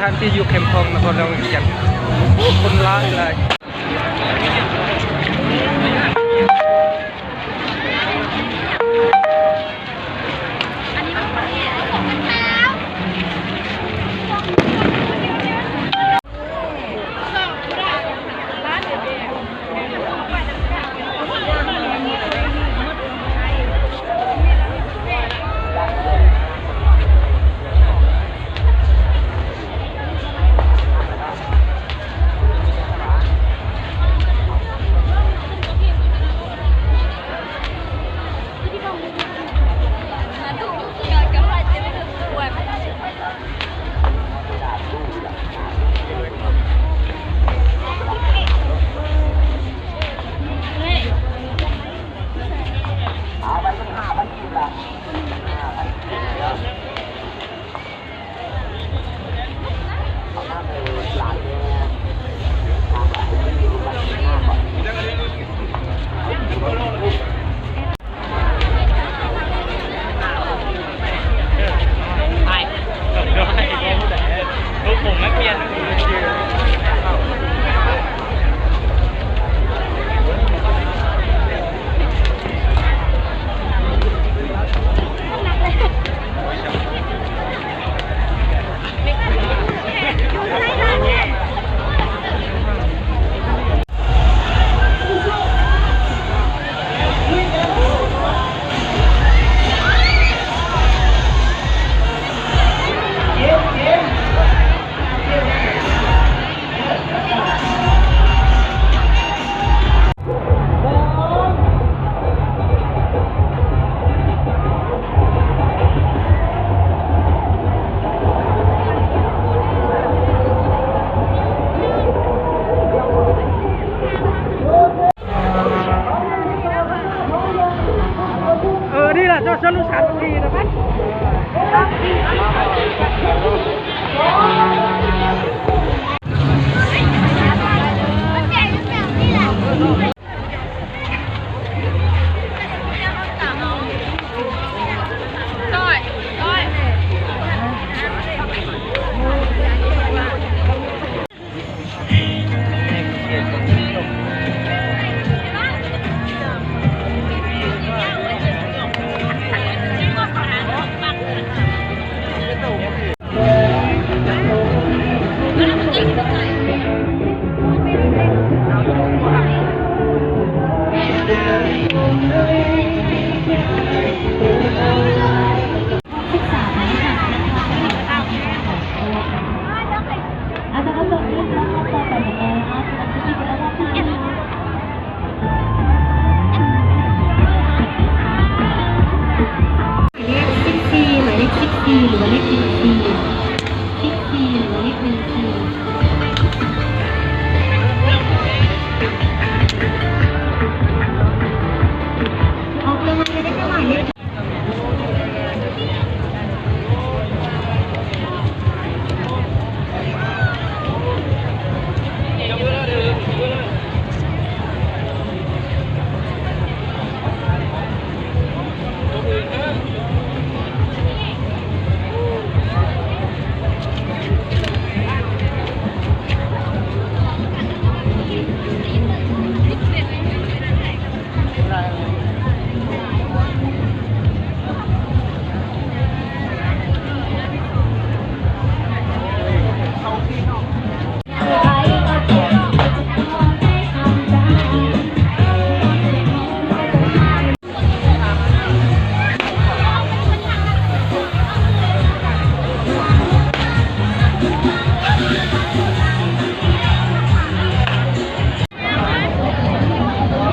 ສະຖານທີ່ຢູ່ແຄມຂອງນະຄອນຫຼວງວຽງຈັນ ຄົນຫຼາຍຫຼາຍ. ເອີ ນີ້ລະ ເຈົ້າສວນລູກສາວທີ່ນະໄປ. ໝາຍເລກສິບສີ່ ໝາຍເລກສິບສີ່ ຫຼືວ່າເລກໜຶ່ງສີ່ ສິບສີ່ ຫຼືວ່າເລກໜຶ່ງສີ່ ອອກລາງວັນໄດ້ແຕ່ໝາຍເລກ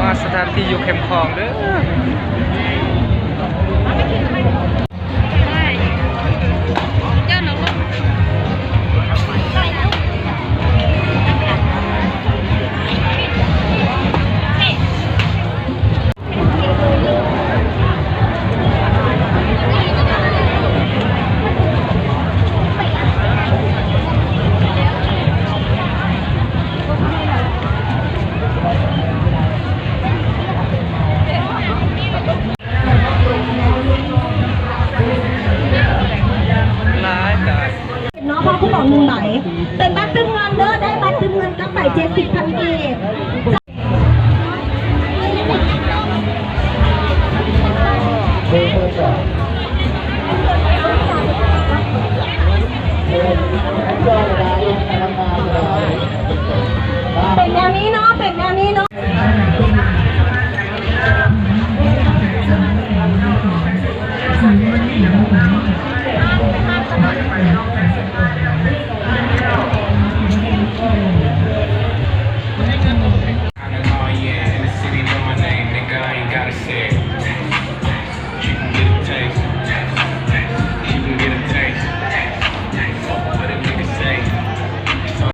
ມາສະຖານທີ່ຢູ່ແຄມຂອງເດີ້. ສອງໜຶ່ງໃບ ເປັນບັດຕື່ມເງິນເດີ ໄດ້ບັດຕື່ມເງິນກັບໄປເຈັດສິບພັນກີບ.